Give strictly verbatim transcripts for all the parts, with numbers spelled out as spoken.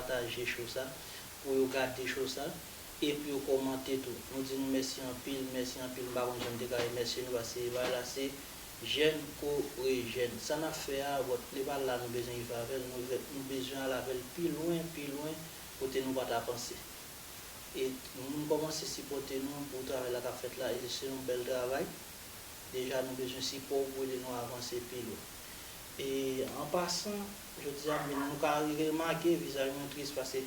pataje cho sa, pou yo gade cho sa, e pou yo kòmante tou. Nou di nou mèsi anpil, mèsi anpil. M pa konn jan m te ka remèsye nou, paske bagay la se jèn kore jèn. Sa n ap fè a, bon, Nepal la, nou bezwen rive avè l, nou, nou bezwen al avè l pi lwen, pi lwen, kote nou pa ta panse. E moun kòmanse sipòte nou pou travay la k ap fèt la, e se yon bèl travay. Deja, nou bezwen sipò w pou ede nou avanse pi lwen. E, an pasan, jodi a, nou ka remake vizaj mwen tris, paske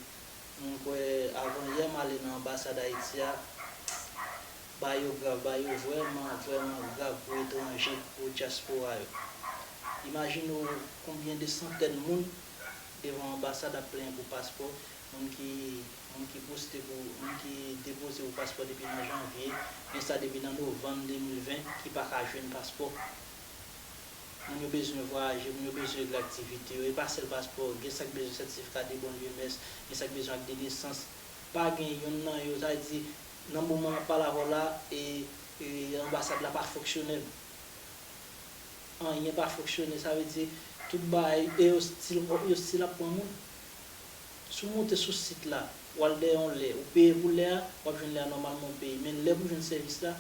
m kwè avan yè m ale nan anbasad Ayiti a, bagay yo grav, bagay yo vrèman, vrèman grav pou etranje, pou dyaspora yo. Imajine w konbyen de santèn moun devan anbasad ap plenyen pou paspò, moun ki, moun ki poste pou, moun ki depoze pou paspò depi nan janvye, gen sa depi nan novanm de mil ven ki pa ka jwenn paspò. Moun yo bezwen vwayaje, moun yo bezwen regle aktivite yo. E pa sèl paspò, gen sa k bezwen sètifika de bonn vyemès, gen sa k bezwen ak de nesans. Pa gen yonn nan yo, sa vle di, nan moman m ap pale avè w la, e, e anbasad la pa fonksyonèl. Anyen pa fonksyone, sa vle di, tout bagay, e yo still, yo still ap pran moun. Si w moute sou sit la, w al dèyè yon lè, ou peye pou lè a, w ap jwenn lè a nòmalman ou peye. Men lè pou jwenn sèvis la,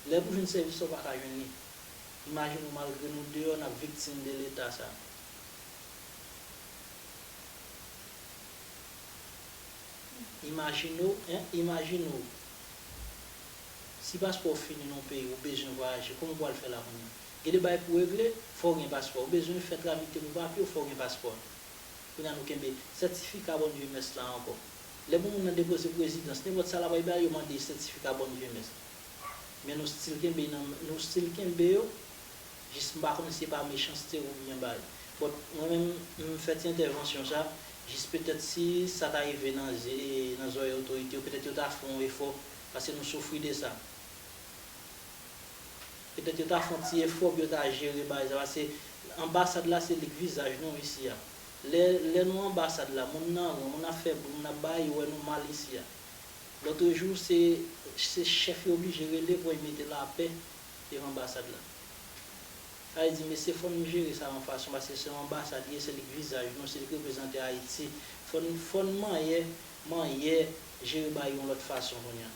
lè pou jwenn sèvis la, ou pa ka jwenn li. Imajine w, malgre nou deyò, n ap viktim de leta sa. Imajine w, en, imajine w. Si paspò w fini nan yon peyi, ou bezwen vwayaje, kòman w pral fè la kounye a? Gen de bagay pou w regle, fò w gen paspò. Ou bezwen fè tramite pou papye w, fò w gen paspò. Kounye a nou kenbe sètifika bonn vyemès la ankò. Lè pou moun nan depoze pou rezidans, nenpòt sa l ap bay, yo mande sètifika bonn vyemès. Men nou still kenbe nan, nou still kenbe yo, jis m pa konn si se pa mechanste oubyen bagay. But mwen menm, m fè ti entèvansyon sa, jis petèt si sa ta rive nan ze-, nan zòrèy otorite yo, petèt yo ta fè yon efò, paske nou soufri de sa. Petèt yo ta fè yon ti efò pou yo ta jere bagay sa, paske anbasad la se li k vizaj nou isi a. Lè, lè nou anbasad la, moun nan ran, moun ap fè bri, moun ap bay, yo wè nou mal isi a. Lòt jou, se, se chèf yo oblije rele pou yo mete lapè devan anbasad la. Sa vle di, mesye, fò nou jere sa yon fason, paske se yon anbasad li ye, se li k vizaj nou, se li k reprezante Ayiti. Fò n, fò n manyè, manyè jere bagay yon lòt fason kounye a.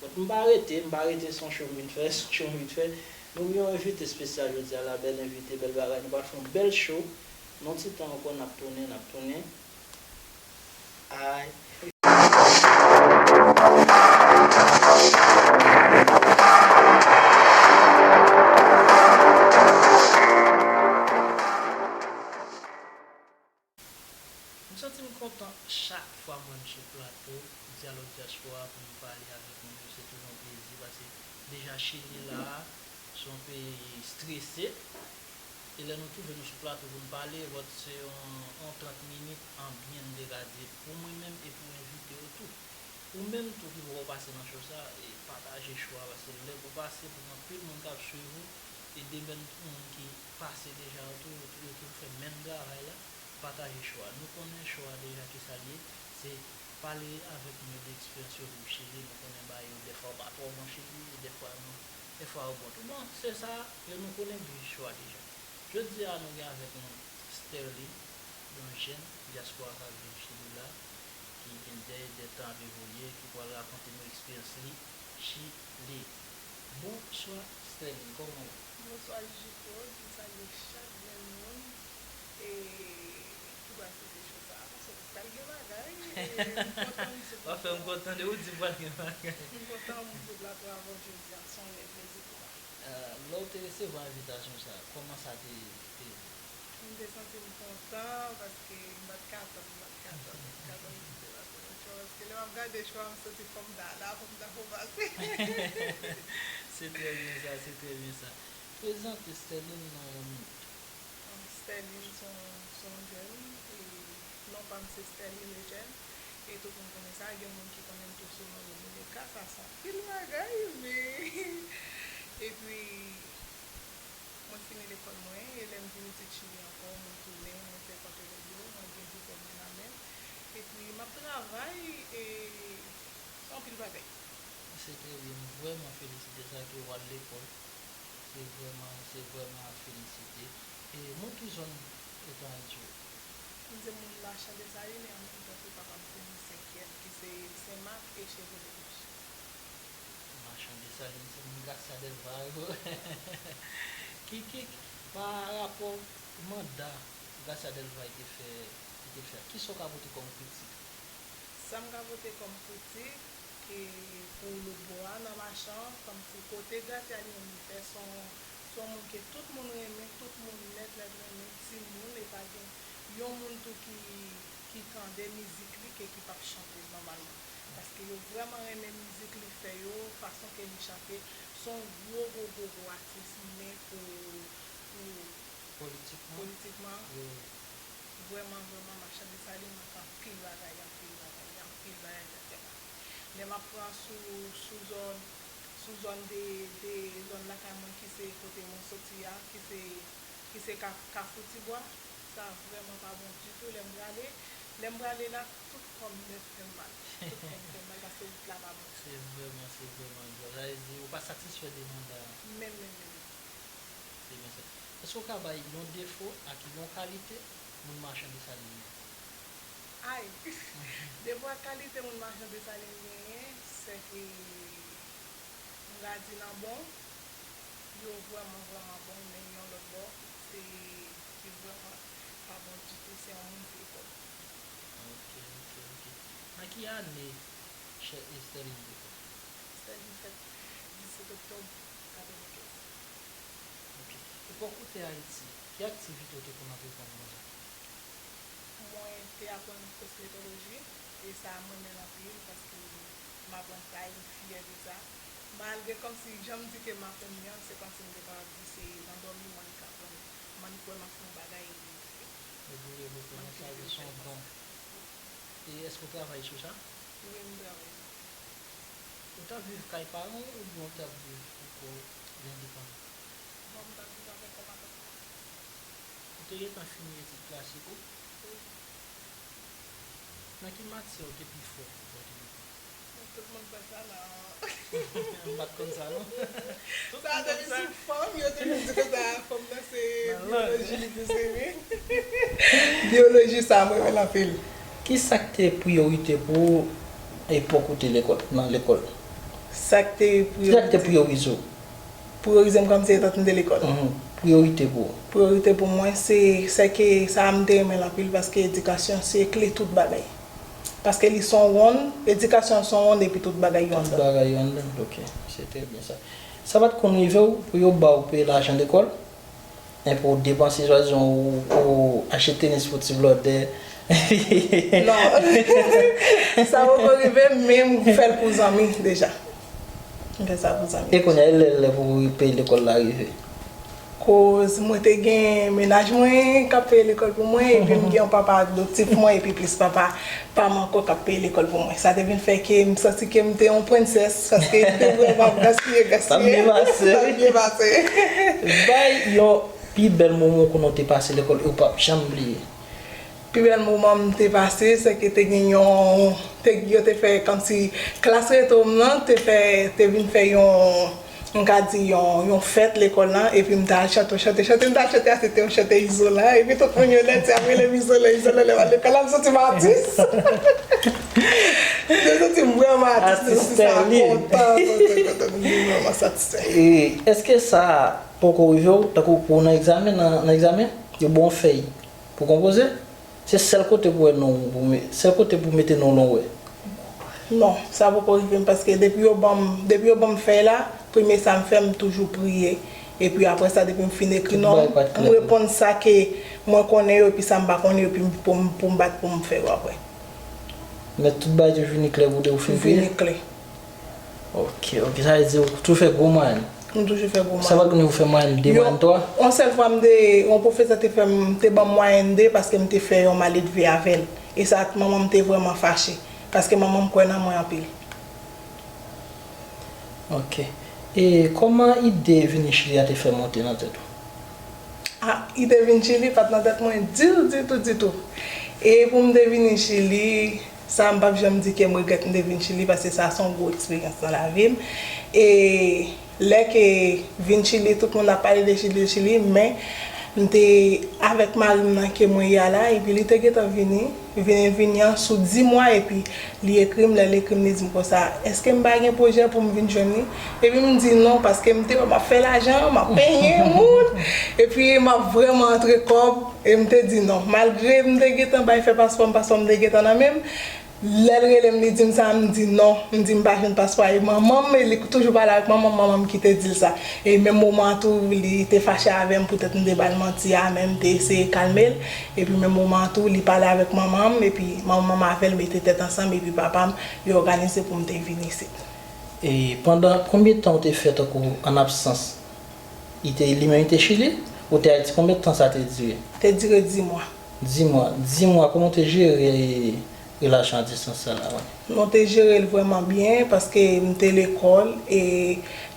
Donk, m pa rete, m pa rete, se yon show m vin fè, se yon show m vin fè. Nou gen yon envite espesyal jodi a la, bèl envite, bèl bagay. Nou pral fè yon bèl show. Nan yon ti tan ankò, n ap tounen, n ap tounen. Ay. M santi m kontan chak fwa m wè m sou plato Dyalòg Dyaspora pou m pale avèk moun yo. Se toujou yon plezi paske deja Chili la a, se yon peyi strese. E lè nou twouve nou sou plato pou n pale, vòt se yon, yon trant minit an byen degade pou mwen menm e pou envite yo tou. Ou menm tou ki poko pase nan show sa, e pataje show a, paske lè pou pase pou anpil moun k ap swiv ou, e de menm moun ki pase deja yo tou, yo, yo toujou fè menm travay la, pataje show a. Nou konnen show a deja kisa l ye, se pale avèk moun yo de eksperyans yo viv Chili, nou konnen bagay yo, dèfwa yo pa twò bon Chili, e dèfwa nou, dèfwa yo bon tou. Bon, se sa, yo nou konnen bi show a deja. Jodi a, nou gen avèk nou Sterline, yon jèn dyaspora k ap viv Chili la, ki gen dèyè dètan ap evolye, ki pral rakonte nou eksperyans li Chili. Bonswa, Sterline, kòman w ye? Bonswa, Jiko, m salye chak grenn moun, e, ki pral koute show sa a, paske pral gen bagay, e, m kontan m sou plato a. W ap fè m kontan de ou di pral gen bagay. M kontan m sou plato a avè w jodi a, se yon rèy plezi pou mwen. Ah, lè w te resevwa envitasyon sa a, kòman sa te, te ye? M te santi m kontan, paske m pa t ka tann, m pa t ka tann, m pa t ka tann pou m te pase nan show, paske lè m ap gade show a, m santi fò m ta la, fò m ta fè w pase. Se trè byen sa, se trè byen sa. Prezante Sterline nan yon minit. Sterline se yon, se yon jèn, e non pa m se Sterline Eugène, e tout moun konnen sa, gen moun ki konnen m tou sou non Dominica, sa se anpil bagay, men, epi, mwen fini lekòl mwen, e lè m vin isit Chili ankò, mwen tounen, mwen fè kont elèv yo, mwen gen dipòm nan men m, epi m ap travay, e anpil bagay. Se trè byen, m vrèman felisite sa ke w al lekòl. Se vrèman, se vrèman a felisite. E nan ki zòn w te al jwe? M se moun Machan Desalin e an menm tan tou papa m se moun Senkyèm, ki se Senmak e Chevrolet Blanche. Machan Desalin, se moun Gracia Delva yo. Ki, ki, pa rapò manda Gracia Delva te fè, te fè, kisa w ka pote kòm kritik? Sa m ka pote kòm kritik, e pou lòt bò a nan Machan, kòmsi kote Gracia li menm li fè, se yon, se yon moun ke tout moun renmen, tout moun nèt, nèt renmen, timoun, e pa gen yon moun tou ki, ki tande mizik li ke ki p ap chante nòmalman. Paske yo vrèman renmen mizik li fè yo, fason ke li chante, se yon gwo, gwo, gwo, gwo atis, men pou, pou Politikman, politikman, yo, vrèman, vrèman, Machan Desalin manke anpil bagay, anpil bagay, anpil bagay nan tè a. Lè m ap pran sou, sou zòn, sou zòn de, de zòn lakay mwen ki se kote mwen soti a, ki se, ki se Ka-, Kafou Tibwa, sa vrèman pa bon ditou. Lè m prale, lè m prale la, tout kò m nèt fè m mal. Tout kò m fè m mal paske wout la pa bon. Se vrèman, se vrèman djòl. Sa vle di, ou pa satisfè de manda a? Menm, menm, menm. Se byen sa. Èske w ka bay yon defo ak yon kalite moun Machan Desalin yo? Ay! Defo ak kalite moun Machan Desalin genyen, se ke m ka di nan bon, yo vrèman, vrèman bon, men yon lòt bò, se, se vrèman pa bon ditou, se yon moun vye kòb. Ok, ok, ok. Nan ki ane Chè Estèlin te fèt? Estèlin fèt disèt oktòb katrevenkenz. Ok. Epòk ou te Ayiti, ki aktivite w te konn antreprann konsa? Mwen te aprann kosmetoloji, e sa m renmen l anpil paske m aprann sa e m fyè de sa. Malgre kòmsi jan m di ke m aprann li an, se kòmsi m te kapab di se nan dòmi mwen li ka pran m, mwen li kwè m ap fè yon bagay epi li fè. Epi li rekonèt sa, se yon don. E èske w travay sou sa? Wi, m travay sou sa. Ou t ap viv kay paran w oubyen w t ap viv pou kò w, lendepandan? Bon, m t ap viv avèk yon matant mwen. Ou te gentan fini etid klasik ou? Wi. Nan ki matyè ou te pi fò lè w te lekòl? Tout moun fè sa nan M pa t konn sa non. Sa te vin sou fanm, yo te vin di konsa fanm nan se byoloji li plis renmen. Byoloji sa mwen renmen l anpil. Ki sa k te priyorite pou ou epòk ou te lekòl, nan lekòl? Sa k te Ki sa k te priyorize w? Priyorize m kòmsi etan m te lekòl. Mhm. Priyorite pou ou? Priyorite pou mwen se, se ke sa a m te renmen l anpil paske edikasyon se kle tout bagay. Paske li se yon wonn, edikasyon se yon wonn epi tout bagay yo anndan. Tout bagay yo anndan. Ok, se trè byen sa. Sa pa t konn rive w pou yo ba w peye lajan lekòl? Enpe w depanse, swadizan ou, ou achte tenis pou ti blòdè. Non. Sa poko rive m, men m fè l pou zanmi deja. M fè sa pou zanmi. E kounye a, lè, lè pou peye lekòl la rive? Koz mwen te gen mennaj mwen k ap peye lekòl pou mwen, epi m gen yon papa adoptif mwen, epi plis papa pa m ankò k ap peye lekòl pou mwen. Sa te vin fè ke m santi ke m te yon prensès, paske m te vrèman ap gaspiye, gaspiye. T ap byen pase. T ap byen pase. Bay yon pi bèl moman kounye w te pase lekòl e w p ap janm bliye. Pi bèl moman m te pase, se ke te gen yon, te, yo te fè kòmsi klas retro m nan, te fè, te vin fè yon, m ka di yon, yon fèt lekòl lan, epi m t al chante, chante, chante, m t al chante a, se te yon chante Izolan, epi tout moun yo nèt, se ap rele m Izolan, Izolan, lè m al lekòl la, m santi m atis. M te santi m vrèman atis, m te santi sa kontan, kontan, kontan, m vrèman satisfè. E èske sa poko rive w, tankou pou w nan egzamen, nan, nan egzamen, yo ba w yon fèy pou konpoze? Se sèl kote pou wè non w, pou me-, sèl kote pou mete non w lan w wè. Non, sa poko rive m, paske depi yo ban m, depi yo ban m fèy la, premye sa m fè, m toujou priye. Epi apre sa, depi m fin ekri non m, m reponn sa ke mwen konnen yo, epi sa m pa konnen yo, epi m, pou m, pou m bat pou m fè yo apre. Men tout bagay toujou vini klè pou de ou fin priye? Vini klè. Ok, ok, sa vle di ou toujou fè gwo mwayèn? M toujou fè gwo mwayèn. Sa pa t konn ou fè mwayèn de, mwayèn twa? Yon sèl fwa m te, yon pwofesè te fè m, te ban m mwayèn de paske m te fè yon maledve avè l. E sa, manman m te vrèman fache, paske manman m kwè nan mwen anpil. Ok. E kòman ide vini Chili a te fè monte nan tèt ou? Ah, ide vin Chili pa t nan tèt mwen ditou, ditou, ditou. E pou m te vini Chili, sa m p ap janm di ke m regrèt m te vin Chili, paske sa se yon gwo eksperyans nan lavi m. E lè ke vin Chili, tout moun ap pale de Chili, de Chili, men M te avèk mari m nan ke mwen ye a la, epi li te gentan vini. Vini, vini an sou di mwa, epi li ekri m, lè l ekri m, li di m konsa, èske m pa gen pwojè pou m vin jwenn li? Epi m di non, paske m te wè m ap fè lajan, m ap penyen moun, epi m ap vrèman antre kòb, e m te di non. Malgre m te gentan bay fè paspò m, paspò m te gentan nan men m, lè l rele m, li di m sa, m di non. M di m pa jwenn paspò a. E manman m, e li toujou pale avèk manman m, manman m ki te di l sa. E menm moman an tou, li te fache avè m poutèt m te ba l manti a, men m te eseye kalme l. Epi menm moman an tou, li pale avèk manman m, epi manman m avè l mete tèt ansanm, epi papa m, yo òganize pou m te vin isit. E pandan konbyen tan ou te fè tankou an absans? Li te, li menm li te Chili? Ou te Ayiti? Konbyen tan sa te dire? Te dire dis mwa. Dis mwa. Dis mwa, kòman w te jere relasyon a distans sa la, wi? Nou te jere l vrèman byen, paske m te lekòl, e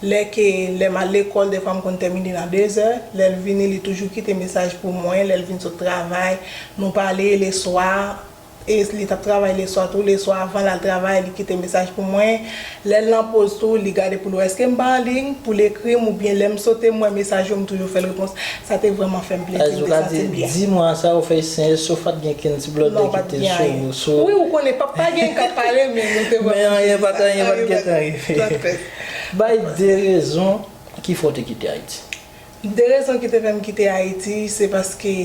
lè ke, lè m al lekòl, defwa m konn tèmine nan de zè, lè l vini, li toujou kite mesaj pou mwen, lè l vin sot travay, nou pale leswa, e li t ap travay leswa tou, leswa avan l al travay, li kite mesaj pou mwen. Lè l nan poz tou, li gade pou l wè èske m pa anliy, pou l ekri m, oubyen lè m sote m wè mesaj yo, m toujou fè l repons. Sa te vrèman fè m plezi, m te santi m byen. Di mwa sa ou fè sen, èske w pa t gen kenn ti blòdè ki te sou ou? Non, pa t gen anyen. Wi, ou konnen, p ap pa gen k ap pale, men nou te vrèman plezi. Men anyen pa t, anyen pa t gentan rive. Bay de rezon ki fè w te kite Ayiti. De rezon ki te fè m kite Ayiti, se paske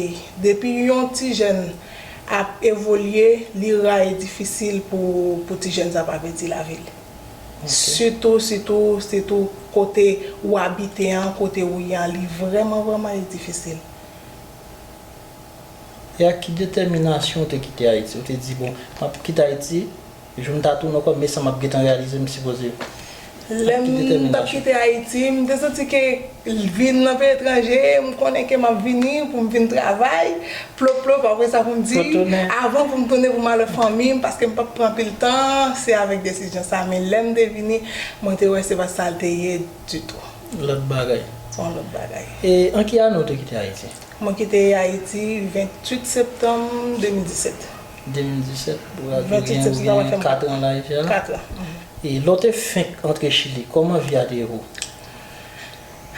depi yon ti jèn ap evolye, li ra e difisil pou, pou ti jèn sa pa pèdi lavi l. Sitou, sitou, sitou kote ou abite an, kote ou ye an, li vrèman, vrèman li difisil. E ak ki detèminasyon ou te kite Ayiti? Ou te di, bon, m ap kite Ayiti, jou m ta tounen ankò, men sa m ap gentan reyalize m sipoze. Lè m t ap kite Ayiti, m te santi ke vin nan peyi etranje, m konnen ke m ap vini pou m vin travay, plop plop, apre sa pou m di, avan pou m tounen pou m al wè fanmi m, paske m p ap pran anpil tan, se avèk desizyon sa. Men lè m te vini, mwen te wè se pa sa l te ye ditou. Lòt bagay. Se yon lòt bagay. E an ki ane ou te kite Ayiti? Mwen kite Ayiti venntuit septanm de mil disèt. De mil disèt, pou gade venntuit septanm, sa va fè kat an la, isit la? Kat an. E lè w te fenk antre Chili, kòman vi a te ye pou ou?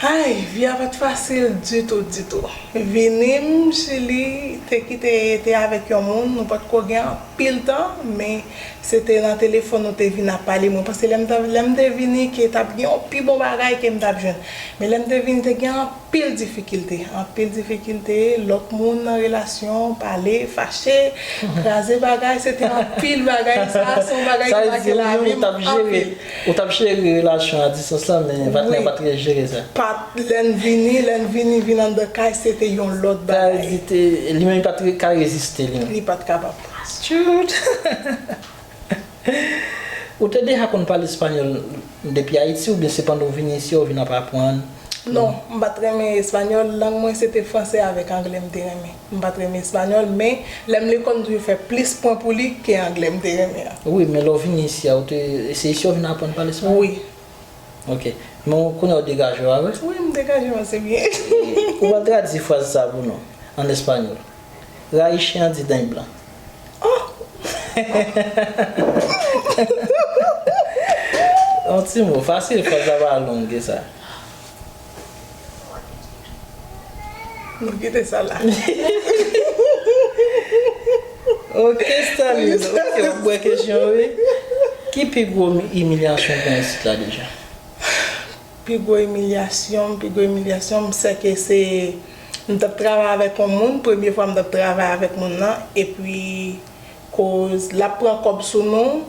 Ay, vi a pa t fasil ditou, ditou. Vini m Chili, te kite, te avèk yon moun, nou pa t ko gen anpil tan, men se te nan telefòn nou te vin ap pale. Mwen panse lè m t, lè m te vini, ke t ap gen yon pi bon bagay ke m t ap jwenn. Men lè m te vini, te gen anpil difikilte, anpil difikilte, lòt moun nan relasyon, pale, fache, kraze bagay, se te anpil bagay, sa, se yon bagay ki make lavi m anpil. Ou t ap jere relasyon a distans lan, men patnè w pa t ka jere sa. Pa t, lè n vini, lè n vini, vin anndan kay, se te yon lòt bagay. Sa vle di, li menm li pa t ka reziste, li menm. Li pa t kapab. Shoot! Ou te deja konn pale espanyòl depi Ayiti, oubyen se pandan w vin isi a w vin ap aprann? Non, m pa t renmen espanyòl. Lang mwen se te franse avèk anglè m te renmen. M pa t renmen espanyòl, men lè m lekòl, m toujou fè plis pwen pou li ke anglè m te renmen an. Wi, men lè w vin isi a, ou te, se isi a w vin aprann pale espanyòl? Wi. Ok. Men w konnen w degaje w a vre? Wi, m degaje m ase byen. Ou pral tradui fraz sa pou nou, an espanyòl. Rayi chen an di dèny blan. Oh! Yon ti mo fasil, fraz la pa long ke sa. Nou kite sa la. Ok, Sterline, ok, w ap bwè kesyon, wi. Ki pi gwo imilyasyon w pran isit la deja? Pi gwo imilyasyon m, pi gwo imilyasyon m, se ke se, m t ap travay avèk yon moun, premye fwa m t ap travay avèk moun nan, epi koz l ap pran kòb sou nou,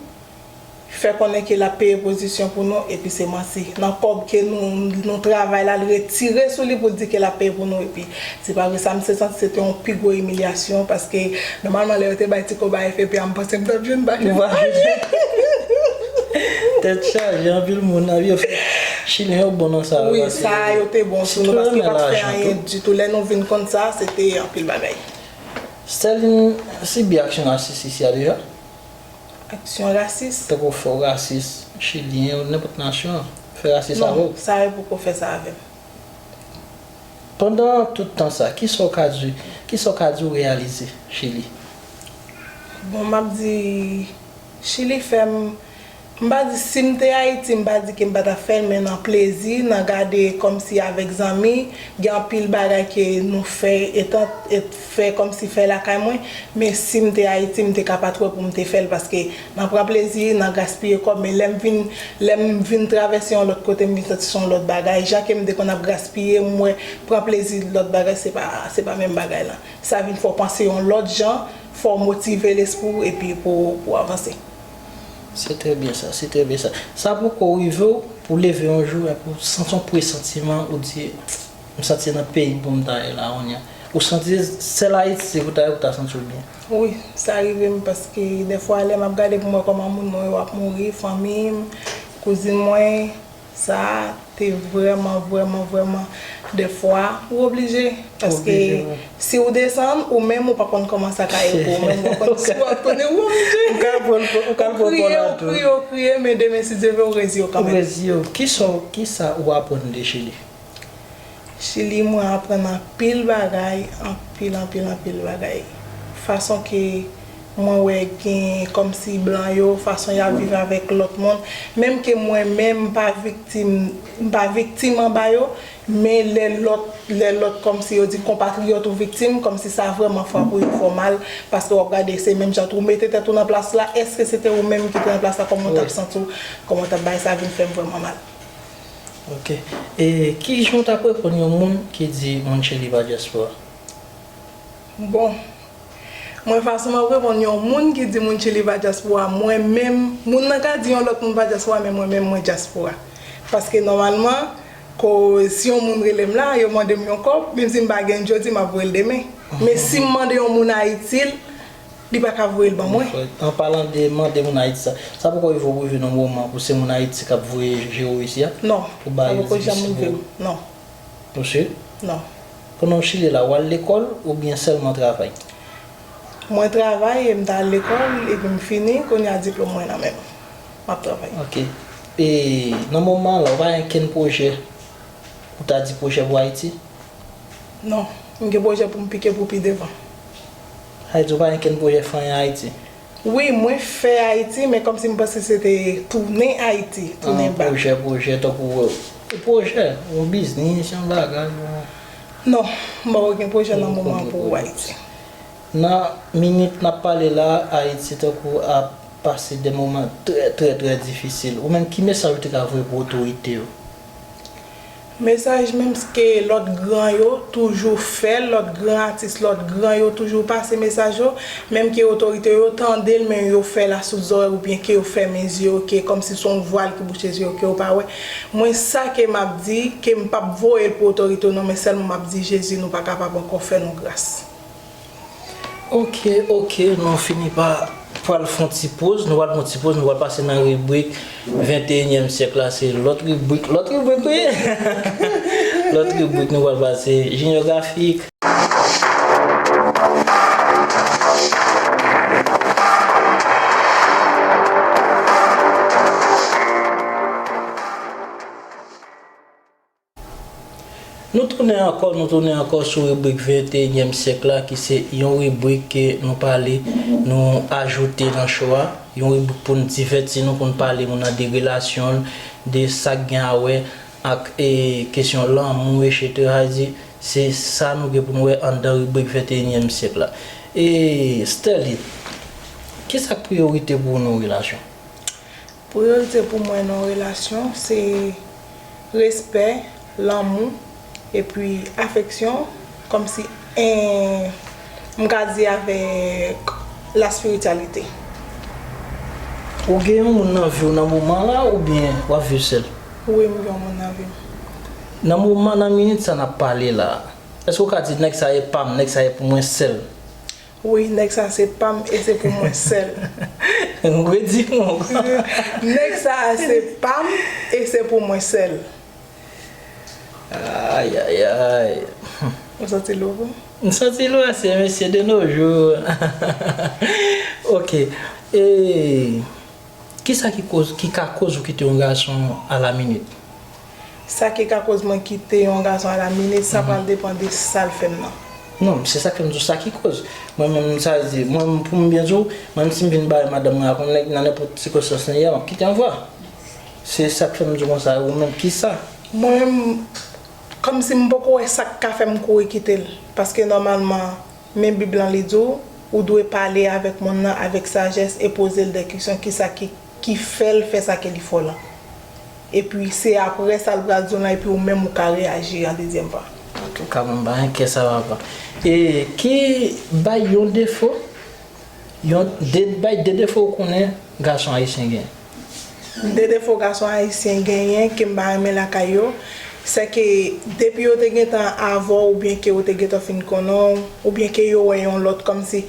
fè konnen ke l ap peye pozisyon pou nou, epi se manti. Nan kòb ke nou, nou travay la, l retire sou li pou l di ke l ap peye pou nou, epi se pa vre sa. M se santi se te yon pi gwo imilyasyon, paske nòmalman lè yo te bay ti kòb a F P A, m panse m t ap jwenn bagay. Tèt chaje, anpil moun nan yo fè. Chilen yo bon nan sa, wi, sa yo te bon sou nou, paske yo pa t fè anyen ditou. Lè nou vin konn sa, se te anpil bagay. Sterline sibi aksyon rasis isi a deja? Aksyon rasis? Tankou fè w rasis, chilyen, nenpòt nasyon, fè rasis avè w? Non, sa yo poko fè sa avè m. Pandan tout tan sa, kisa w ka di, kisa w ka di w reyalize Chili? Bon, m ap di, Chili fè m, M pa di si m te Ayiti, m pa di ke m pa t ap fè l, men nan plezi, nan gade kòmsi avèk zanmi, gen anpil bagay ke nou fè, etan, et fè kòmsi fè lakay mwen, men si m te Ayiti, m te ka pa t wè pou m te fè l, paske nan pran plezi, nan gaspiye kòb, men lè m vin, lè m vin travèse yon lòt kote, m vin santi se yon lòt bagay. Jan ke m te konn ap gaspiye, m wè pran plezi lòt bagay, se pa, se pa menm bagay la. Sa vin fè w panse yon lòt jan, fè w motive lespri w epi pou, pou w avanse. Se trè byen sa, se trè byen sa. Sa poko rive w pou w leve yon jou epi w santi yon presantiman, ou di, "M santi se nan peyi m pou m ta ye la kounye a." Ou santi sèl Ayiti se pou w ta ye pou w ta santi w byen? Wi, sa rive m paske dèfwa lè m ap gade pou m wè kòman moun mwen yo ap mouri, fanmi m, kouzin mwen, sa te vrèman, vrèman, vrèman, dèfwa, ou oblije. Paske si w desann, ou menm ou pa konn kòman sa ka ye pou ou menm, ou pa konn si w ap tounen, ou oblije. Ou ka pran, ou ka pran pòl la tou. Ou kriye, ou kriye, ou kriye, men demen, si Dye vle, ou reziye w kanmenm. Ou reziye w. Kisa, kisa ou aprann de Chili? Chili, mwen aprann anpil bagay, anpil, anpil, anpil bagay. Fason ke mwen wè gen kòmsi blan yo, fason y ap viv avèk lòt moun. Menm ke mwen menm, m pa viktim, m pa viktim anba yo, men lè lòt, lè lòt kòmsi yo di konpatriyòt ou viktim, kòmsi sa vrèman frape w, fè w mal, paske w ap gade se menm jan tou, ou mete tèt ou nan plas la, èske se te ou menm ki te nan plas la, kòman w t ap santi w, kòman w t ap bay, sa vin fè m vrèman mal. Ok. E kijan w t ap reponn yon moun ki di moun Chili pa dyaspora? Bon, mwen fason m ap reponn yon moun ki di moun Chili pa dyaspora, mwen menm, moun nan ka di yon lòt moun pa dyaspora, men mwen menm mwen dyaspora. Paske nòmalman, ko, si yon moun rele m la, yo mande m yon kòb, menm si m pa gen l jodi, m ap voye l demen. Men si m mande yon moun Ayiti l, li pa ka voye l ban mwen. An palan de mande moun Ayiti sa, sa poko rive w rive nan moman pou se moun Ayiti k ap voye jere w isi a? Non, sa poko janm rive m, non. Ou si? Non. Pandan w Chili la, w al lekòl oubyen sèlman travay? Mwen travay e m t al lekòl epi m fini, kounye a diplòm mwen nan men m. M ap travay. Ok. E nan moman la, ou pa gen kenn pwojè, ou ta di pwojè pou Ayiti? Non, m gen pwojè pou m pike pou pi devan. Sa vle di ou pa gen kenn pwojè fè anyen Ayiti? Wi, mwen fè Ayiti, men kòmsi m panse se te tounen Ayiti, tounen bak. Pwojè, pwojè, tankou, euh, pwojè, yon biznis, yon bagay, yon... Non, m pa gen pwojè nan moman pou Ayiti. Nan minit n ap pale la, Ayiti tankou ap pase de moman trè, trè, trè difisil. Ou menm, ki mesaj ou te ka voye pou otorite yo? Mesaj menm ke lòt gran yo toujou fè, lòt gran atis, lòt gran yo toujou pase mesaj yo, menm ke otorite yo tande l, men yo fè l asou zòrèy oubyen ke yo fèmen zye yo, ke kòmsi se yon vwal ki bouche zye yo, ke yo pa wè. Mwen, sa ke m ap di, ke m p ap voye l pou otorite yo non, men sèlman m ap di, Jezi, nou pa kapab ankò, fè nou gras. Ok, ok, nou fini pa pral fè yon ti poz, nou pral fè yon ti poz, nou pral pase nan ribrik venteyinyèm syèk la, se lòt ribrik, lòt ribrik wi. Lòt ribrik nou pral pase, Junior Graphic. Nou tounen ankò, nou tounen ankò sou ribrik venteyinyèm syèk la, ki se yon ribrik ke nou pale, nou ajoute nan show a, yon ribrik pou n divèti nou, pou n pale moun nan de relasyon l, de sa k gen a wè ak, e, kesyon lanmou, etsetera. Sa vle di, se sa nou gen pou n wè anndan ribrik venteyinyèm syèk la. E, Sterline, kisa k priyorite pou ou nan yon relasyon? Priyorite pou mwen nan yon relasyon, se respè, lanmou, epi afeksyon, kòmsi, en, m ka di avèk la spirityalite. Ou gen yon moun nan vi w nan moman la, oubyen w ap viv sèl? Wi, m gen yon moun nan vi m. Nan moman, nan minit sa n ap pale la, èske w ka di, "Nèg sa e pa m, nèg sa e pou mwen sèl"? Wi, nèg sa se pa m e se pou mwen sèl. Redi non. Nèg sa se pa m e se pou mwen sèl. Ay, ay, ay. Ou santi lou, wi? M santi lou, se mesye de nos jours. Ok. E, kisa ki koz, ki ka koz ou kite yon gason a la minit? Sa ki ka koz mwen kite yon gason a la minit, sa pral depann de sa l fè m nan. Non, se sa k fè m di w sa ki koz. Mwen menm, sa vle di, mwen menm, pou m byen di w, mwen menm, si m vin bay madanm mwen ak yon nèg nan nenpòt sikonstans li ye, m ap kite anvan. Se sa k fè m di w konsa, ou menm, kisa? Mwen menm, kòmsi m poko wè sa k ka fè m kouri kite l. Paske nòmalman, men Bib lan li di w, ou dwe pale avèk moun nan avèk sajès e poze l de kesyon, kisa ki, ki fè l fè sa ke li fè w lan. Epi se aprè sa l pral di w lan, epi ou menm ou ka reyaji an dezyèm fwa. Antouka, mwen m pa gen kè sa papa. E ki bay yon defo, yon de, bay de defo ou konnen gason ayisyen gen? De defo gason ayisyen genyen ke m pa renmen lakay yo, se ke depi yo te gentan avè w oubyen ke yo te gentan fin konnen w, oubyen ke yo wè yon lòt kòmsi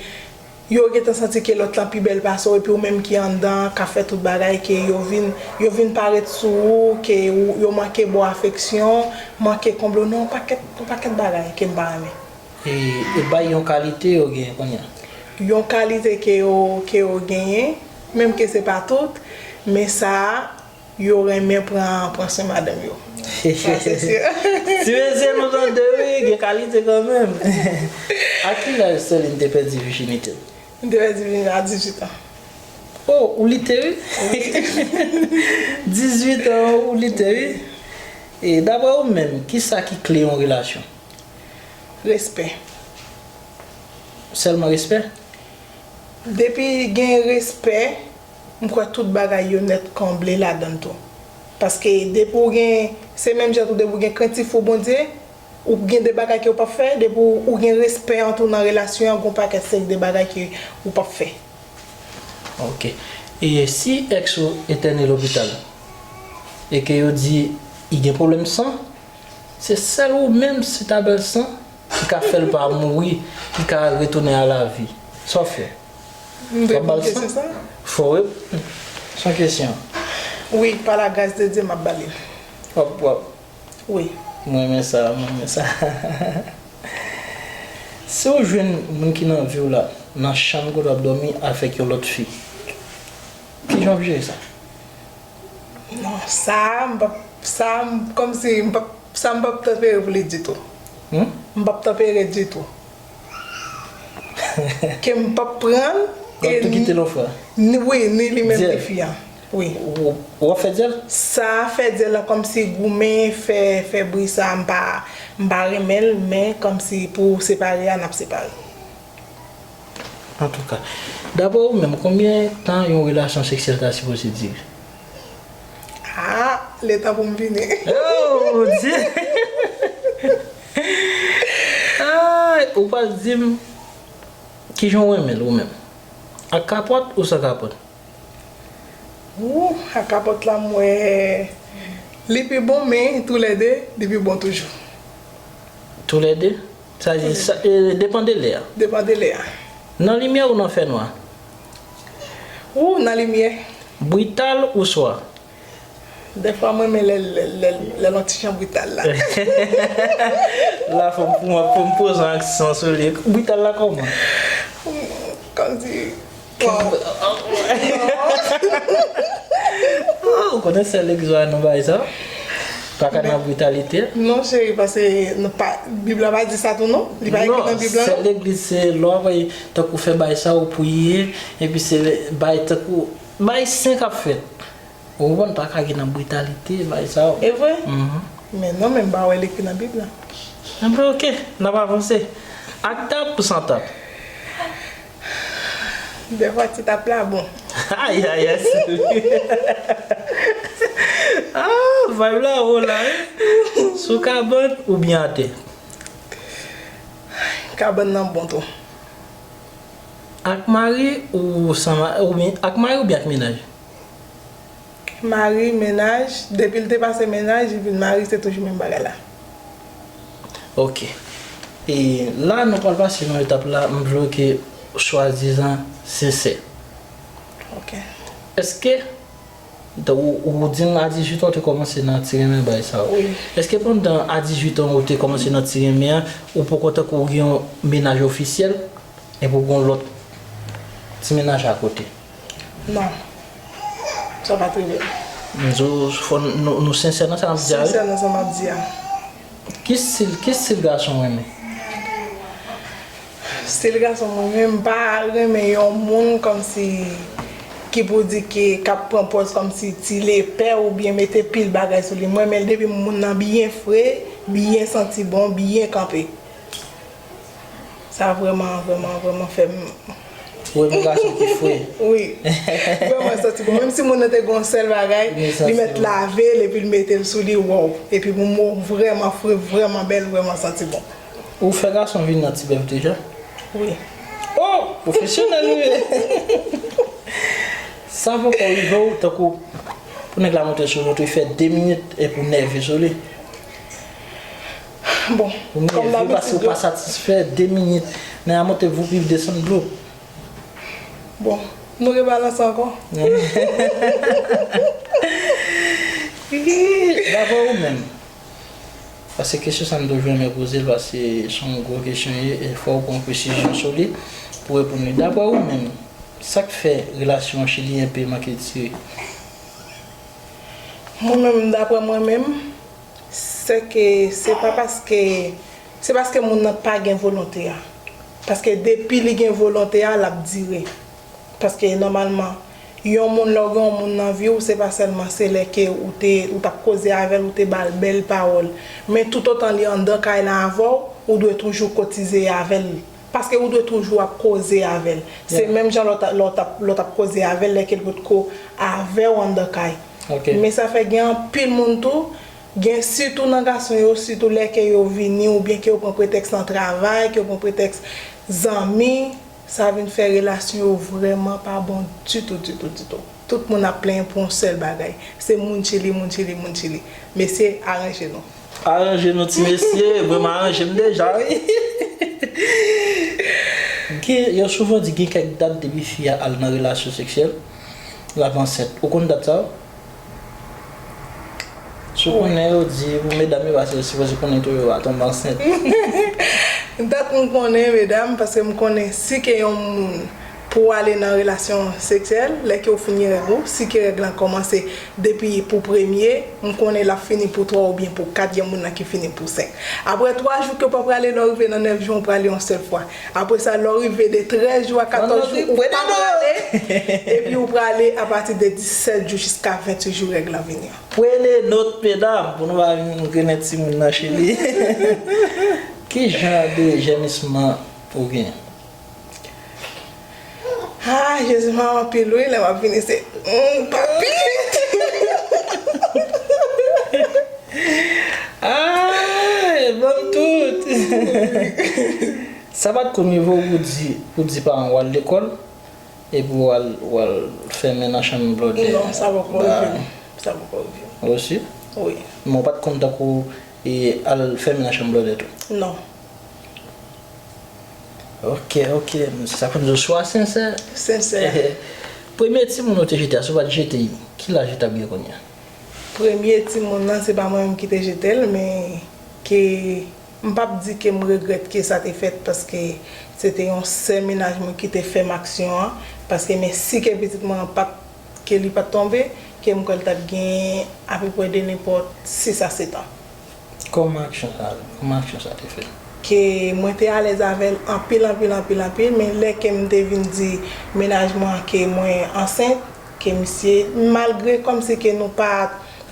yo gentan santi ke lòt lan pi bèl pase w, epi ou menm ki anndan k ap fè tout bagay, ke yo vin, yo vin parèt sou ou, ke ou, yo manke ba w afeksyon, manke konble w, non, yon pakèt, yon pakèt bagay ke m pa renmen. E, e bay yon kalite yo genyen kounye a? Yon kalite ke yo, ke yo genyen, menm ke se pa tout, men sa a, yo renmen pran, pran swen madanm yo. Sa se si. Ti mesye, nou tande wi, gen kalite kanmenm. A ki laj Sèlin te pèdi vijinite l? M te pèdi vijinite a dizuit an. Oh, ou lite wi. Dizuit an, ou lite wi. E daprè ou menm, kisa ki kle yon relasyon? Respè. Sèlman respè? Depi gen respè, m kwè tout bagay yo nèt konble ladan l tou. Paske depi w gen, se menm jan tou, depi w gen krentif pou Bondye, ou gen de bagay ke w p ap fè, depi w, ou gen respè an tou nan relasyon an, gon pakèt seri de bagay ke ou p ap fè. Ok. E si ex ou entène lopital, e ke yo di i gen pwoblèm san, se sèl ou menm, si ta bèl san, ki ka fè l pa mouri, ki ka retounen a la vi. Sa w fè? M dwe poze kesyon sa? Fò w rep-, se yon kesyon. Wi, pa la gras de Dye, m ap ba li l. W ap, w ap. Wi. Mwen renmen sa, mwen renmen sa. Si w jwenn moun ki nan vi w la, nan chanm kote w ap dòmi avèk yon lòt fi, kijan w ap jere sa? Non, sa, m p ap, sa, m, kòmsi, m p ap, sa, m p ap tanpere pou li ditou. Hmm? M p ap tanpere ditou. Ke m p ap pran l. W ap tou kite l yon fwa? Ni, wi, ni li menm, ni fi an. Wi. Ou, ou ap fè dyèl? Sa fè dyèl la kòmsi goumen, fè, fè bri sa, m pa, m pa renmen l, men kòmsi pou separe a, n ap separe. Antouka, daprè ou menm, konbyen tan yon relasyon seksyèl ta sipoze dire? Ah, letan pou m vini. Oh, Bondye! Ay, ou pa di m kijan w renmen l ou menm? Ak kapòt ou san kapòt? Ou, ak kapòt la, m wè li pi bon, men toulède, li pi bon toujou. Toulède? Sa di, sa, e, depann de lè a. Depann de lè a. Nan limyè ou nan fènwa? Ou nan limyè. Brital ou swa? Dèfwa mwen renmen lè, lè, lè, lè l yon ti jan brital la. La fò m, fò m, fò m poze yon aksan sou li. Brital la kòman? Kòmsi, bon. Ah, ou konnen sèl legliz ou al nan bagay sa? Pa ka nan britalite. Non, cheri, paske nou pa, Bib la pa di sa tou, non? Li pa ekri nan Bib la, non? Sèl legliz se lè w ap tankou fè bagay sa, ou priye, epi se bagay tankou, bagay sen k ap fèt. Ou konprann, pa ka gen nan britalite, bagay sa yo. E vre? Mhm. Men non, men m pa wè l ekri nan Bib la. Enben, oke, n ap avanse. Ak tap ou san tap? Dèfwa ti tap la bon. Ay, ay, ay, sou. Ah, vibe la wo la, wi. Sou kabann oubyen atè? Kabann nan bon tou. Ak mari ou san ma-, oubyen, ak mari oubyen ak mennaj? Mari, mennaj, depi l te pase mennaj, li vin mari, se toujou menm bagay la. Ok. E la, nou pral pase nan etap la, m vle ke swadizan sensè. Ok. Èske, ou, ou di m a dizuit an, ou te kòmanse nan ti renmen bagay sa yo? Wi. Èske pandan a dizuit an, ou te kòmanse nan ti renmen an, ou poko tankou ou gen yon mennaj ofisyèl, epi ou gen yon lòt ti mennaj akote? Non. Sa pa t rive. M di w, fò n, nou, nou sensè nan sa n ap di a, wi. Sensè nan sa m ap di a. Ki stil, ki stil gason w renmen? Stil gason mwen menm, m pa renmen yon moun kòmsi ki pou di ke k ap pran pòz kòmsi ti lepè oubyen mete pil bagay sou li. Mwen renmen l depi moun nan byen fre, byen santi bon, byen kanpe. Sa vrèman, vrèman, vrèman fè m Ou renmen gason ki fre. Wi. Vrèman santi bon. Menm si moun nan te gen yon sèl bagay, li mèt lave l epi l mete l sou li, wow. Epi pou mwen vrèman fre, vrèman bèl, vrèman santi bon. Ou fè gason vin nan ti bèf deja? Wi. Oh! Pwofesyonèl ou ye! Sa poko rive w, tankou pou nèg la monte sou moto, li fè de minit epi w nève sou li? Bon, kòm dabitid, paske ou pa satisfè, de minit. Nèg la monte, voup, li desann, bloup. Bon, nou rebalanse ankò. Daprè ou menm, paske kesyon sa m toujou renmen poze l, paske se yon gwo kesyon ye, e fò w pran presizyon sou li pou reponn li. Daprè ou menm, sa k fè relasyon an Chili enpe manke tire? Mwen menm, daprè mwen menm, se ke se pa paske, se paske moun nan pa gen volonte a. Paske depi li gen volonte a, l ap dire. Paske nòmalman, yon moun, lè w gen yon moun nan vi w, se pa sèlman se lè ke ou te, ou t ap koze avè l, ou te ba l bèl pawòl. Men toutotan li anndan kay la avè w, ou dwe toujou kotize avè l. Paske ou dwe toujou ap koze avè l. Se menm jan lè w t ap, lè w t ap, lè w t ap koze avè l, lè ke l potko avè w anndan kay. Men sa fè gen anpil moun tou, gen sitou nan gason yo, sitou lè ke yo vini oubyen ke yo pran pretèks nan travay, ke yo pran pretèks zanmi, sa vin fè relasyon yo vrèman pa bon ditou, ditou, ditou. Tout moun ap plenyen pou yon sèl bagay. Se moun Chili, moun Chili, moun Chili. Mesye, aranje nou. Aranje nou ti mesye, mwen m aranje m deja, wi. Gen, yo souvan di gen kèk dat depi fi a al nan relasyon seksyèl, l ap ansent. Ou konn dat sa yo? Si w konnen, yo di pou medam yo, paske yo sipoze konnen tou, yo pa tonbe ansent. Dat m konnen, medam, paske m konnen si ke yon moun pou w ale nan relasyon seksyèl, lè ke w fin gen règ ou, si ke règ lan kòmanse depi pou premye, m konnen l ap fini pou twa oubyen pou kat, gen moun nan ki fini pou senk. Apre twa jou ke w pa prale, lè w rive nan nèf jou, w prale yon sèl fwa. Apre sa, lè w rive de trèz jou a katòz jou, ou pa prale, epi ou prale apati de disèt jou jiska venntuit jou règ lan vini an. Prenez note, medam, pou nou pa vin grennen timoun nan Chili. Ki jan de jèmisman ou gen? Ah, Jezi, m anpil wi, lè m ap vini se, mm, papi. Ah, ban m tout. Sa pa t konn rive w pou di, pou di paran w al lekòl, epi w al, w al fèmen nan chanm blòdè? Non, sa poko rive m. Sa poko rive m. Ou si? Wi. Men w pa t konn tankou, e, al fèmen nan chanm blòdè tou? Non. Ok, ok. Sa fè m di w swa sensè. Sensè. Premye timoun ou te jete a, si w pa t jete l, ki laj li t ap gen kounye a? Premye timoun nan, se pa mwen menm ki te jete l, men ke m p ap di ke m regrèt ke sa te fèt, paske se te yon sè mennaj mwen ki te fè m aksyon an, paske men si ke pitit mwen an pa t, ke li pa t tonbe, ke m kwè l t ap gen apeprè de nenpòt sis a sèt an. Kòman aksyon sa, kòman aksyon sa te fèt? Ke mwen te alèz avè l anpil, anpil, anpil, anpil, men lè ke m te vin di mennaj mwen an ke mwen ansent, ke misye, malgre kòmsi ke nou pa,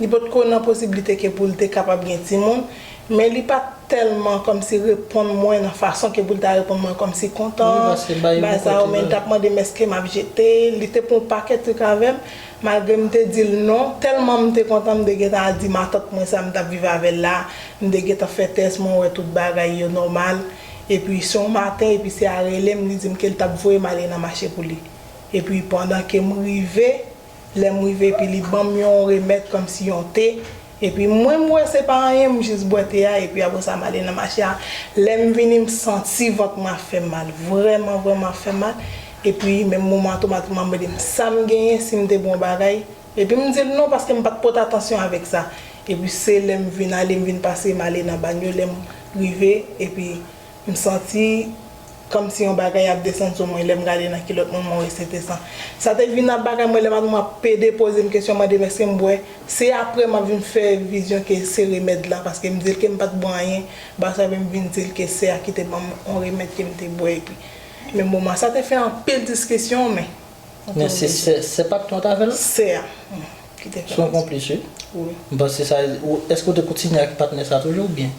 li potko nan posiblite ke pou l te kapab gen timoun, men li pa t tèlman kòmsi reponn mwen nan fason ke pou l ta reponn mwen kòmsi kontan, bagay sa yo, men li t ap mande m èske m ap jete l, li te pran yon pakèt trik avè m, malgre m te di l non, tèlman m te kontan, m te gentan al di matant mwen sa m t ap viv avè l la, m te gentan fè tès, mwen wè tout bagay yo nòmal, epi se yon maten, epi se a rele m, li di m ke l t ap voye m ale nan mache pou li. Epi pandan ke m rive, lè m rive, epi li ban m yon remèd kòmsi yon te. Epi mwen, m wè se pa anyen, m jis bwè te a, epi apre sa, m ale nan mache a. Lè m vini, m santi vant mwen ap fè m mal. Vrèman, vrèman ap fè m mal. Epi menm moman an tou, matant mwen mande m sa m genyen, si m te bwè yon bagay. Epi m di l non, paske m pa t pote atansyon avèk sa. Epi se lè m vin ale, m vin pase, m ale nan banyo, lè m rive, epi m santi Kòmsi yon bagay ap desann sou mwen, lè m gade nan kilòt moun, mwen wè se te san. Sa te vin ap bagay mwen, lè madanm mwen ap pede poze m kesyon, mande m èske m bwè. Se apre m ap vin fè vizyon ke se remèd la, paske m di l ke m pa t bwè anyen, ba sa m vin di l ke sè a ki te ban m yon remèd ke m te bwè, epi menm moman sa te fè anpil diskisyon, men. Men se sè, sè pa t konn t avè l? Sè a, mm, ki te fè. Se yon konplis, wi. Wi. M panse sa, ou, èske w te kontinye ak patnè sa toujou oubyen?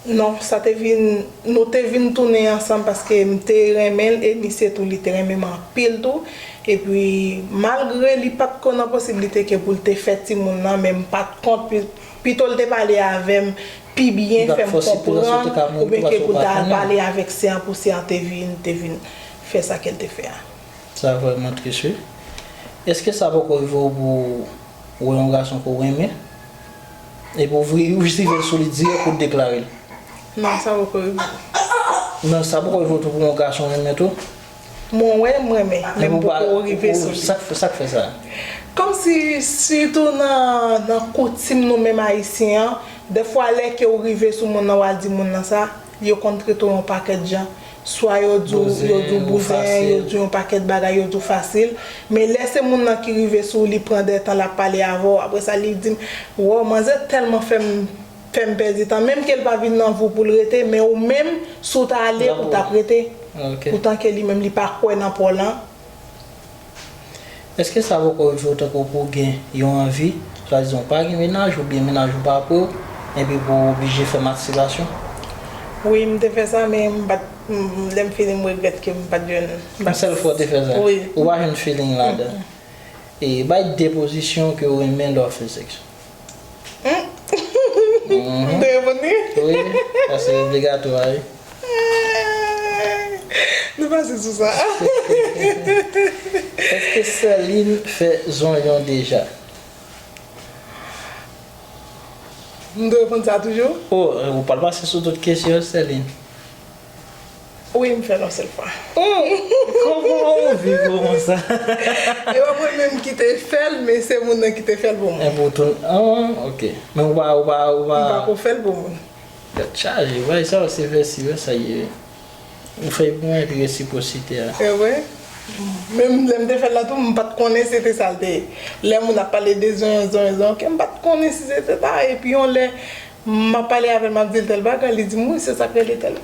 Non, sa te vin, nou te vin tounen ansanm paske m te renmen l e misye tou, li te renmen m anpil tou. Epi, malgre li pa t ko nan posiblite ke pou l te fè timoun nan, men m pa t kont, pi-, pito l te pale avè m pi byen, fè m konprann, oubyen ke pou l ta al pale avèk sè an, pou sè an te vin, te vin fè sa ke l te fè a. Sa vrèman tris, wi. Èske sa poko rive w pou w wè yon gason ke w renmen, epi w vri-, w rive sou li dirèk pou w deklare l? Non, sa poko rive. Non, sa poko rive w tou pou yon gason renmen tou? Mwen wè, m renmen, men m poko rive sou li. Sa k fè, sa k fè sa? Kòmsi, sitou nan, nan koutim nou menm Ayisyen an, dèfwa lè ke w rive sou moun nan, w al di moun nan sa, yo konn trete w yon pakèt jan. Swa yo di w, yo di w bouzen, yo di w yon pakèt bagay, yo di w fasil. Men lè se moun nan ki rive sou w, li pran de tan, l ap pale avè w. Apre sa, li di m, "Wow, manzè tèlman fè m, fè m pèdi tan." Menm ke l pa vin nan vi w pou l rete, men ou menm, si w ta ale, ou t ap rete. Poutan ke li menm, li pa kwè nan pa w lan. Èske sa poko rive w tankou pou w gen yon anvi, swadizan w pa gen mennaj oubyen mennaj ou pa pre w, epi pou w oblije fè mastibasyon? Wi, m te fè sa, men m pa t, m, lè m fini, m regrèt ke m pa t jwenn. Yon sèl fwa w te fè sa? Wi. Ou pa jwenn feeling ladan? E bay de pozisyon ke w renmen lè w ap fè sèks. Hmm? Mhm. M te reponn li? Wi, sa se obligatwa, wi. Nou pase sou sa. Èske Sèlin fè zonyon deja? M te reponn sa toujou? Oh, ou pral pase sou tout kesyon, Sèlin. Wi, m fè l yon sèl fwa. Kòman ou viv moman sa? E pa mwen menm ki te fè l, men se moun nan ki te fè l pou mwen. E pou tou, ah, ok. Men ou pa, ou pa, ou pa. M pa ko fè l pou moun. Tèt chaje, bagay sa yo se vèsi, wè sa ye. Ou fè l pou mwen epi resipwosite a. E vre? Menm lè m te fè l la tou, m pa t konnen se te sa l te ye. Lè moun ap pale de zonyon, zonyon, zonyon, ke m pa t konnen si se te sa, epi yon lè, m ap pale avè l, m ap di l tèl bagay, li di m, "Wi, se sa k rele tèl."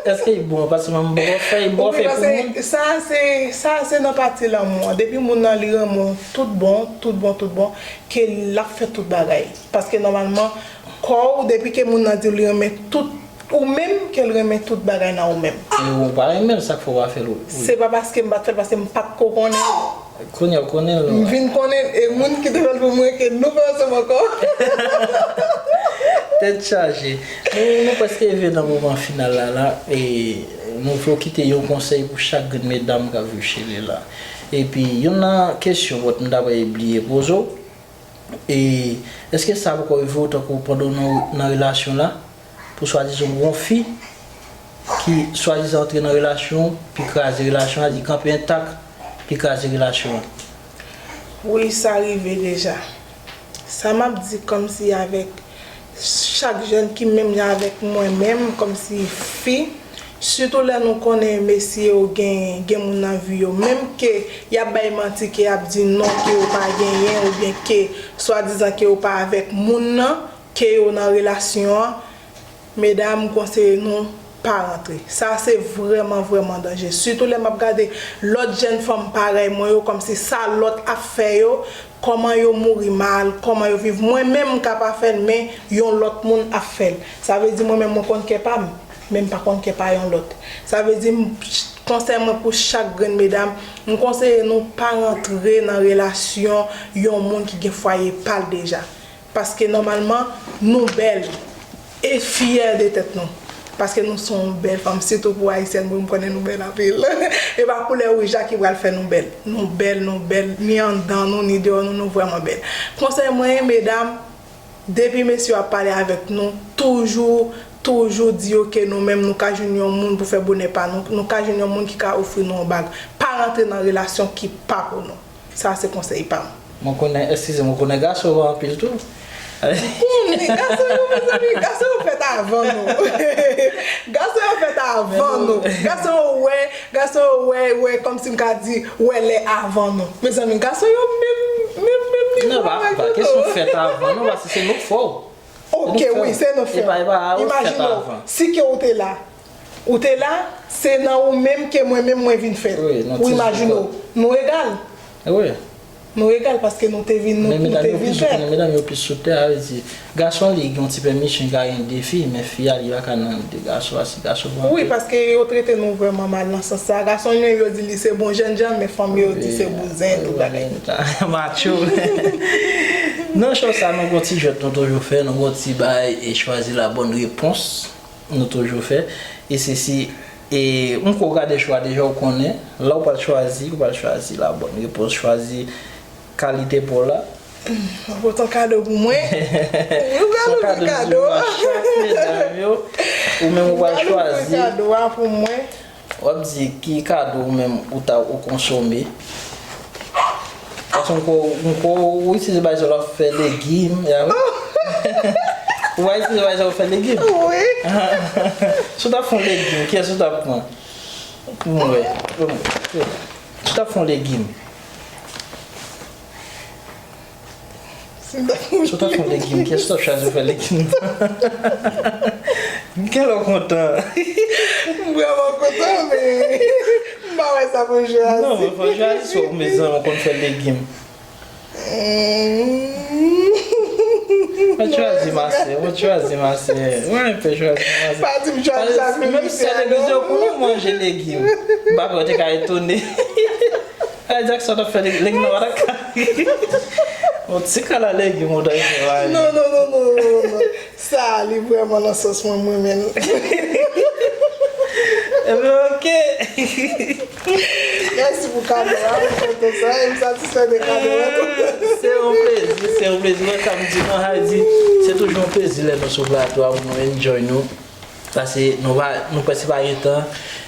Èske li bon? Paske mwen, m poko fè, m poko fè pou moun. Wi, paske sa se, sa se nan pati lanmou an. Depi moun nan li renmen w tout bon, tout bon, tout bon, ke l ap fè tout bagay. Paske nòmalman, kò w, depi ke moun nan di w li renmen tout, ou menm, ke l renmen tout bagay nan ou menm. E ou pa renmen l, sa k fè w pa fè l, wi. Se pa paske m pa t fè l, paske m pa t ko konnen. Kounye a w konnen l. M vin konnen, e moun ki te fè l pou mwen ke nou pa ansanm ankò. Tèt chaje. Nou, nou prèske rive nan moman final la, la, e nou vle w kite yon konsèy pou chak grenn medam k ap viv Chili la. Epi, youn nan kesyon, bòt m ta bliye poze w, e èske sa poko rive w tankou pandan w nan, nan relasyon la, pou swadizan w wè yon fi ki swadizan antre nan relasyon, pi kraze relasyon an, li kanpe entak, pi kraze relasyon an. Wi, sa rive deja. Sa m ap di kòmsi avèk chak jèn ki menm jan avèk mwen menm, kòmsi fi, sitou lè nou konnen mesye yo gen, gen moun nan vi yo, menm ke y ap bay manti, ke y ap di non, ke yo pa genyen, oubyen ke swadizan ke yo pa avèk moun nan, ke yo nan relasyon an, medam, m konseye nou pa rantre. Sa se vrèman, vrèman danje. Sitou lè m ap gade lòt jèn fanm parèy mwen yo, kòmsi sa lòt ap fè yo, kòman yo mouri mal, kòman yo viv. Mwen menm, m ka pa fè l, men yon lòt moun ap fè l. Sa vle di mwen menm, mwen konn kè pa m, men m pa konn kè pa yon lòt. Sa vle di, m, konsèy mwen pou chak grenn medam, m konseye nou pa rantre nan relasyon yon moun ki gen fwaye pa l deja. Paske nòmalman, nou bèl e fyè de tèt nou. Paske nou se yon bèl fanm, sitou pou Ayisyèn, wi, m konnen nou bèl anpil. E pa koulè wouj la ki pral fè nou bèl. Nou bèl, nou bèl, ni anndan nou, ni deyò nou, nou vrèman bèl. Konsèy mwen, medam, depi mesye yo ap pale avèk nou, toujou, toujou di yo ke nou menm, nou ka jwenn yon moun pou fè bonè pa nou, nou ka jwenn yon moun ki ka ofri nou yon bag. Pa rantre nan relasyon ki pa pou nou. Sa se konsèy pa m. Mwen konnen, eskize m, mwen konnen gason yo anpil tou. Konnen gason yo, mezanmi, gason yo fèt a avan nou. Gason yo fèt avan nou. Gason yo wè, gason yo wè, wè, kòmsi m ka di, wè lè avan nou. Mezanmi, gason yo menm, menm, menm nivo avèk nou tou. Non, pa, pa kesyon fèt avan, non, paske se nou k fè w. Ok, wi, se nou fè. Imajine w, si ke ou te la. Ou te la, se nan ou menm ke mwen menm mwen vin fèt. Ou imajine w, nou egal. Wi. Nou egal paske nou te vin, nou, nou te vin fèt. Men medam yo plis sou tè a, vle di, gason li gen yon ti pèmisyon, li ka gen de fi, men fi a, li pa ka nan de gason a, si gason pran. Wi, paske yo trete nou vrèman mal nan sans sa. Gason yo, yo di li se bon jènjan, men fanm yo di se bouzen, tout bagay. Macho. Nan show sa, nou gon ti jwèt nou toujou fè, nou gon ti bay e chwazi la bonne réponse, nou toujou fè. E se si, e m ko gade show a deja, ou konnen, la ou pral chwazi, ou pral chwazi la bonne réponse, chwazi kalite pa w la. Ou pote yon kado pou mwen. Ou pral ouvri kado a. Chak medam yo, ou menm ou pral chwazi. Ou pral ouvri kado a pou mwen. W ap di ki kado ou menm ou ta ou konsome. Paske m ko, m ko, ou itilize bagay sa w ap fè legim, ya wi. Ou pa itilize bagay sa w ap fè legim? Wi. Si w t ap fè yon legim, kiyès ou t ap pran? Pou mwen, pou mwen. Si w t ap fè yon legim. Si w t ap fè yon legim, kiyès ou t ap chwazi pou fè legim? Gen lè w kontan. M vrèman kontan, men m pa wè sa pou m chwazi. Non, men fò w chwazi, si w mezanmi w konn fè legim. Hmm. Mwen chwazi masè, mwen chwazi masè. Mwen pè chwazi masè. Pa di m chwazi sa. Menm si se legliz yo konnen manje legim. M pa kwè yo te ka etone. Ay, Jackson ap fè legim nan pa ta ka. Yon ti kala legim ou ta fè. Non, non, non, non, non, non. Sa, li vrèman nan sans mwen, mwen menm. Ebyen, ok. Mèsi pou kado a, mwen kontan sa, e m satisfè de kado a tou. Se yon plezi, se yon plezi. Mwen, sa m di nou, Heidi, se toujou yon plezi lè nou sou plato a, pou nou enjoy nou. Paske nou pa, nou prèske pa gen tan.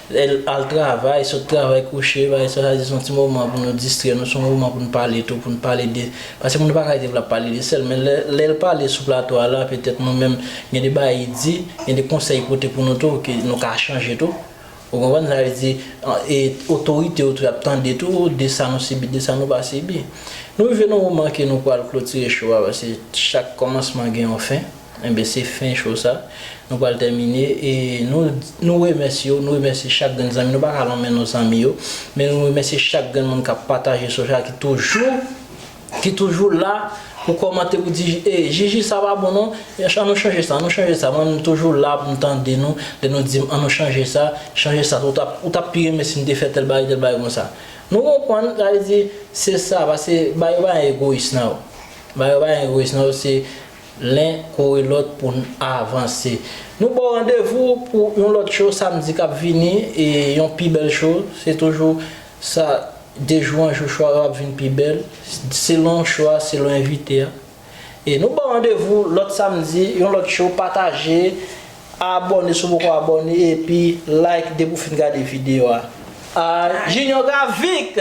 Lè l al travay, sot travay, kouche, bagay sa, sa di se yon ti moman pou nou distrè nou, se yon moman pou nou pale tou, pou nou pale de, paske moun pa ka rete pou l ap pale de sèl, men lè, lè l pale sou plato a la, petèt nou menm, gen de bagay li di, gen de konsèy li pote pou nou tou, ke nou ka chanje tou. Ou konprann? Sa vle di, e, otorite yo tou, y ap tande tou, de sa nou sibi, de sa nou pa sibi. Nou rive nan yon moman ke nou pral klotire show a, paske chak kòmansman gen yon fen. Enben, se fen show sa. Nou pral tèmine. E nou, nou remèsye w, nou remèsye chak grenn zanmi. Nou pa ka lonmen non zanmi yo, men nou remèsye chak grenn moun k ap pataje show sa, ki toujou, ki toujou la pou kòmante, pou di, e, Jiji, sa pa bon non. An nou chanje sa, an nou chanje sa. Mwen, m toujou la pou m tande nou. Lè nou di m, an nou chanje sa, chanje sa. Ou t ap, ou t ap pi renmen si m te fè tèl bagay, tèl bagay konsa. Nou konprann, sa vle di, se sa, paske ba yo pa egoyis nan yo. Ba yo pa egoyis nan yo, se len kore lòt pou n avanse. Nou ba w randevou pou yon lòt show samdi k ap vini, e yon pi bèl show. Se toujou sa, de jou an jou, show a ap vin pi bèl. Selon show a, selon envite a. E nou ba w randevou lòt samdi, yon lòt show, pataje, abòne si w poko abòne, epi like depi w fin gade videyo a. A Junior Gravik!